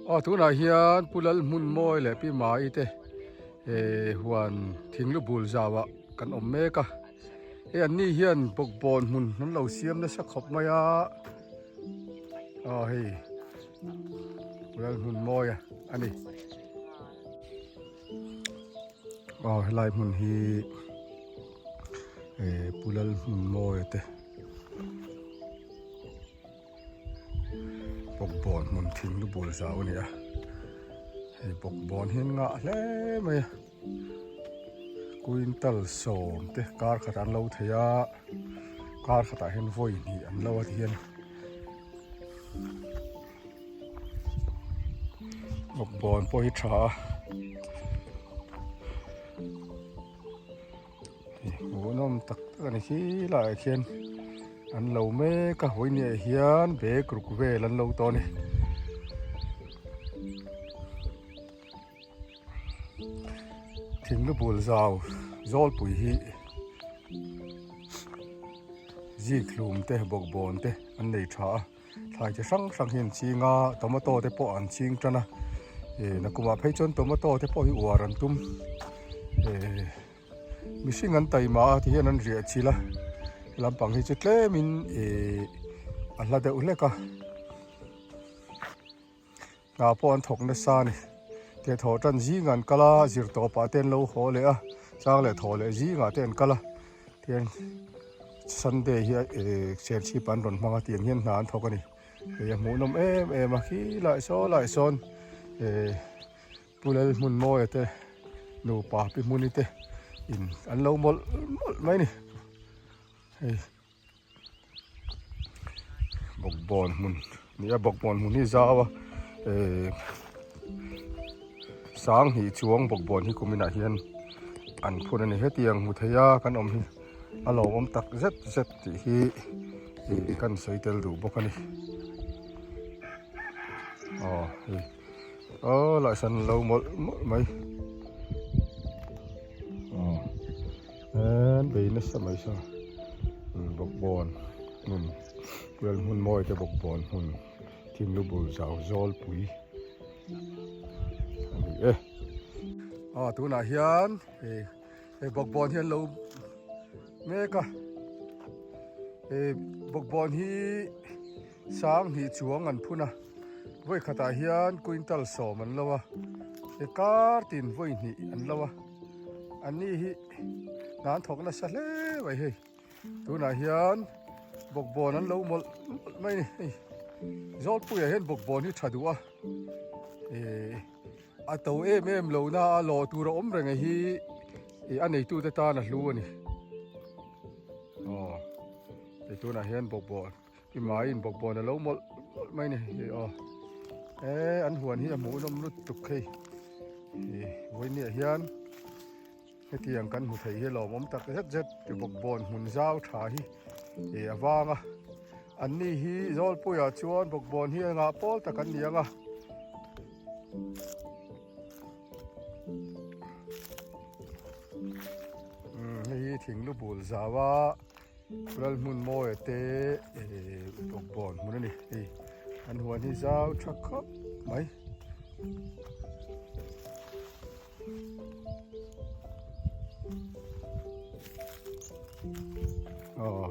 Aw tunah hian Pu Lalhmunmawi leh Pi Mai te eh huan thinglu bul zauah kan awm mek a. Hei an ni hian bawkbawn hmun an lo siam nasa khawp mai a. Aw hei Pu Lalhmunmawia a ni. Aw helai hmun hi eh Pu Lalhmunmawia te. Bawkbawn hmun thing lu bul zau a ni a hei bawkbawn hi an ngah hle mai a quintal sawm te kar khat an lo thei a kar khatah hian vawi hnih an lo a ti hian bawkbawn pawh hi tha a. Hmuhnawm tak tak a ni khi laiah khian an lo mek a vawinia hian bag ruk vel an lo tawh a ni. Thinglu bul zau zawlpui hi zik hlum te bawkbawn te an nei tha a. Thlai chi hrang hrang hi an ching a, tomato te pawh an ching tan a, eh nakumah phei chuan tomato te pawh hi uar an tum, eh mihring an taima a ti hian an riah chilh a, lampang hi chu tlemin eh a hla deuh hlek a. Hna pawh an thawk nasa a ni. Teh thawh tan zingah an kal a, zir tawpah te an lo haw leh a, chang leh thawh leh zingah te an kal a, tihian Sunday hi eh serchhip an rawn hmang a tiang hian hna an thawk a ni. Hei a hmuhnawm em em a khi lai saw lai sawn eh Pu Lalhmunmawia te nupa Pi Hmuni te in an lo mawlh mawlh mai a ni. Hei. Bawkbawn hmun ni a bawkbawn hmun hi zau a ehh sanghnih chuang bawkbawn hi kum inah hian an phun a ni hetiang hmu thei a kan awm hi a lawmawm tak zet zet tih hi ih kan sawi tel duh bawk a ni aw hei aw laihsan lo mawlh mawlh mai aw. An bei nasa mai saw bawkbawn hmun kual hmun mawi te bawkbawn hmun thing lu bul zau zawl pui a ni e. Aw tunah hian hei hei bawkbawn hi an lo mek a hei bawkbawn hi sang hnih chuang an phun a vawi khatah hian quintal sawm an lo a he kar tin vawi hnih an lo a. An ni hi hna an thawk nasa hle mai hei tunah hian bawkbawn an lo mawlh mawlh mai a ni hei zawlpuiah hian bawkbawn hi tha duh a eh a to em em lo na a lawh tur a awm reng hi ih a neitute tan a hlu a ni aw hei tunah hian bawkbawn i maiin bawkbawn a lo mawlh mawlh mai a ni hei aw eh an huan hi a hmuhnawm lutuk hei. Ih vawinia hian hetiang kan hmu thei hi lawmawm tak zet zet ti bawkbawn hmun zau tha hi ih a vang a an ni hi zawlpuiah chuan bawkbawn hi engah pawl tak an ni ang a. Umm hei hi thing lu bul zau a Lalhmun mawia te ih bawkbawn hmun a ni hei an huan hi zau tha khawp mai. Aw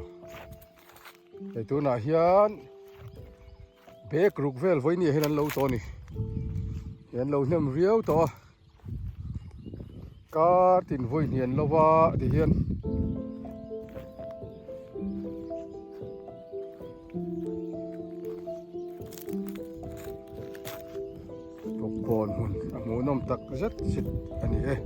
hei tunah hian bag ruk vel vawinia hian an lo tawh a ni an lo hnem riau tawh a kar tin vawi hnian lo va ti hian. Bawkbawn hmun a hmuhnawm tak zet zet a ni e.